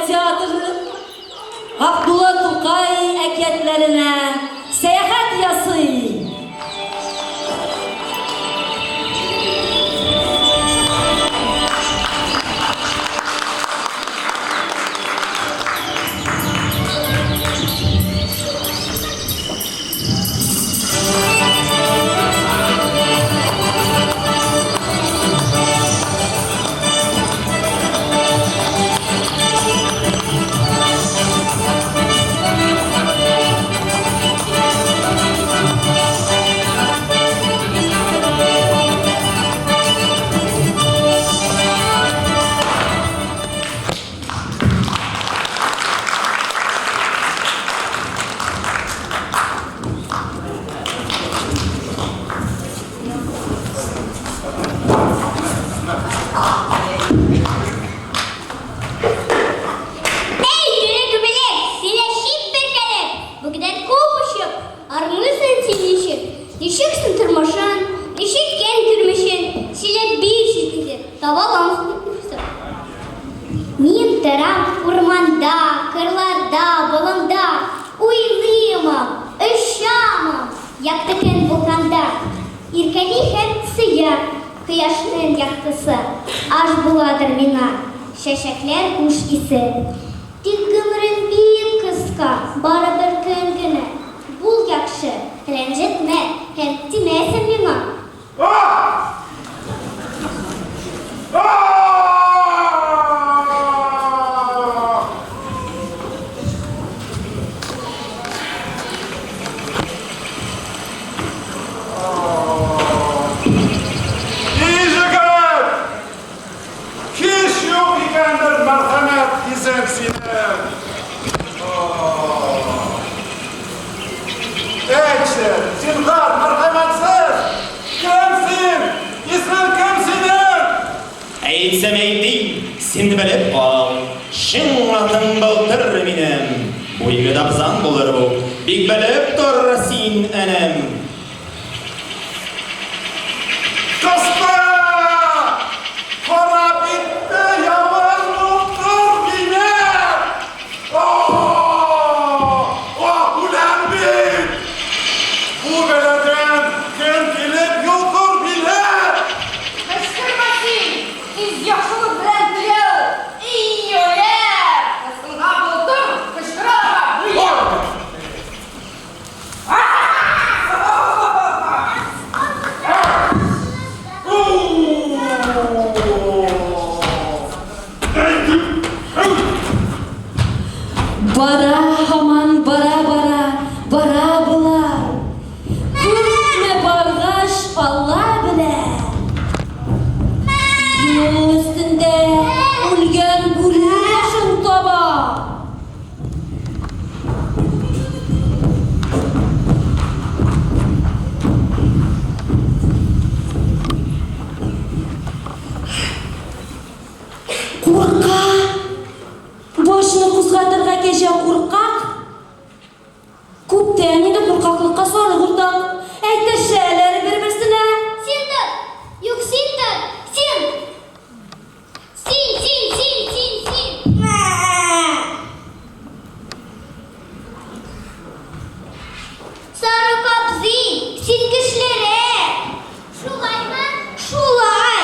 театры Габдулла Тукай әкиятләренә сәяхәт ясый. Әй, тере күбәләк, сөйләшик бергәләп, Бу кадәр күп очып, армыйсың син ничек? Ничек соң тормышың, ничек көн күрмешең, Сөйләп бирче тизрәк, таба аламсың юкса? Мин торам урманда, кырларда, болында, Уйлыймын, очамын, якты көн булганда. Иркәли һәм сөя кояшның яктысы, Аш буладыр миңа чәчәкләр хуш исе. Тик гомерем бик кыска, бары бер көн генә. Бул яхшы, рәнҗетмә һәм тимә син миңа. Ижегет! Һич юк икәндер мәрхәмәт йөзең синең. Әйтче, зинһар, мәрхәмәтсез! Кем син? Исмең кем синең? Әйтсәм әйтим, син белеп кал, Чын атым Былтыр минем. Бу егет абзаң булыр бу, Бик белеп тор син, энем. Кысты! Харап итте явыз Былтыр мине! Аһ, үләм бит! Бу бәладән кем килеп йолкыр мине? Кычкырма син! Тиз яхшылык белән теләү! И юләр! Кысылган Былтыр кычкыра да быел! Бара һаман бара бара, бара болар. Күпме баргач, Алла белә. Юл өстендә үлгән бүре башын таба. Курка! Башны кузгатырга кәҗә куркак. Күптән инде куркаклыкка сарык уртак. Әйтешәләр бер-берсенә. Син тот! Юк, син тот! Син! Син, син, син, син, син! Сарык абзый, син көчлерәк! Шулаймы? Шулай!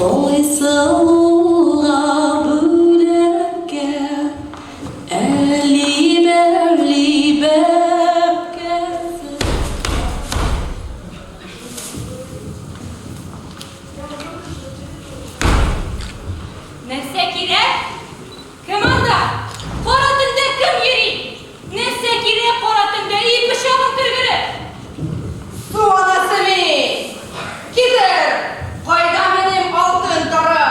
Айсылуга бүләккә Әлибәли бәбкәсе. Нәрсә кирәк? Кем анда? Кара төндә кем йөри? Нәрсә кирәк кара төндә, и пычагым кергере? Су анасы мин! Китер! Кайда минем алтын тары?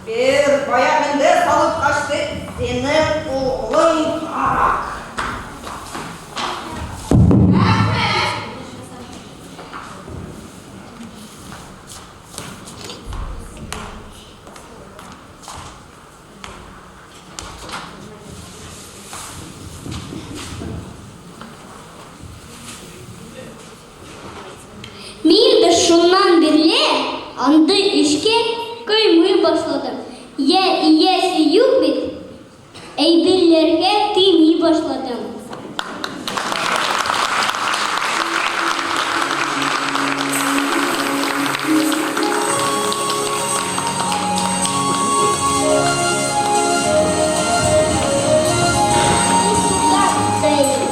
Бер бая мендәр салып качты синең углың карак. Рәхмәт! Мин дә шуннан бирле андый эшкә кыймый башладым. Йә иясе юк бит, әйберләргә тими башладым.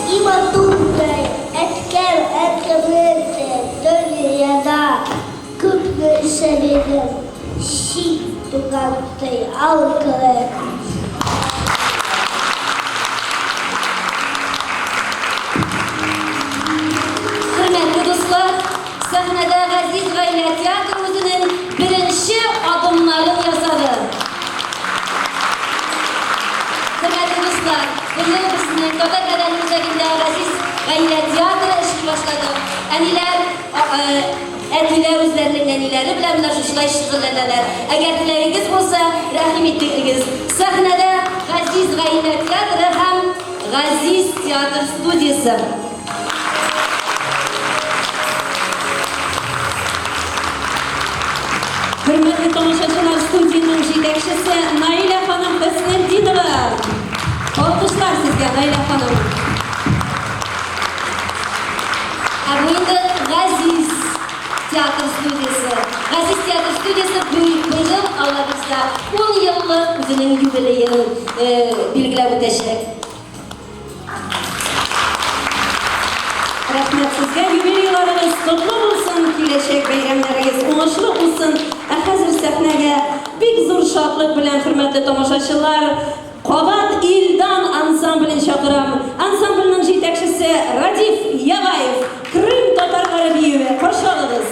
И матурдай, әткәм, әткәмнең дөньяда күп нәрсә бирдең, син тугандай ал кебек. Хөрмәтле дуслар, сәхнәдә Газиз гаилә театры үзенең беренче адымнарын ясады. Хөрмәтле дуслар, быел безнең Татар мәдәни үзәгендә Газиз гаилә театры эшли башлады. Әниләр, әтиләр үзләренең нәниләре белән менә шушылай шөгыльләнәләр. Әгәр теләгегез булса, рәхим итегез. Сәхнәдә Газиз гаилә театры һәм Газиз театр студиясе. Хөрмәтле тамашачылар, студиянең җитәкчесе Наилә ханым Хөснетдинова. Алкышлар сезгә, Наилә ханым. Ә бу инде Газиз театр студиясе. Газиз театр студиясе быел Аллабирса 10 еллык үзенең юбилеен билгеләп үтәчәк. Рәхмәт сезгә, юбилейларыгыз котлы булсын, киләчәк бәйрәмнәрегез уңышлы узсын. Ә хәзер сәхнәгә бик зур шатлык белән, хөрмәтле тамашачылар, кабат Илдан ансамблен чакырам. Ансамбльнең җитәкчесе Радиф Яваев, Крым татарлары биюе, каршы алыгыз.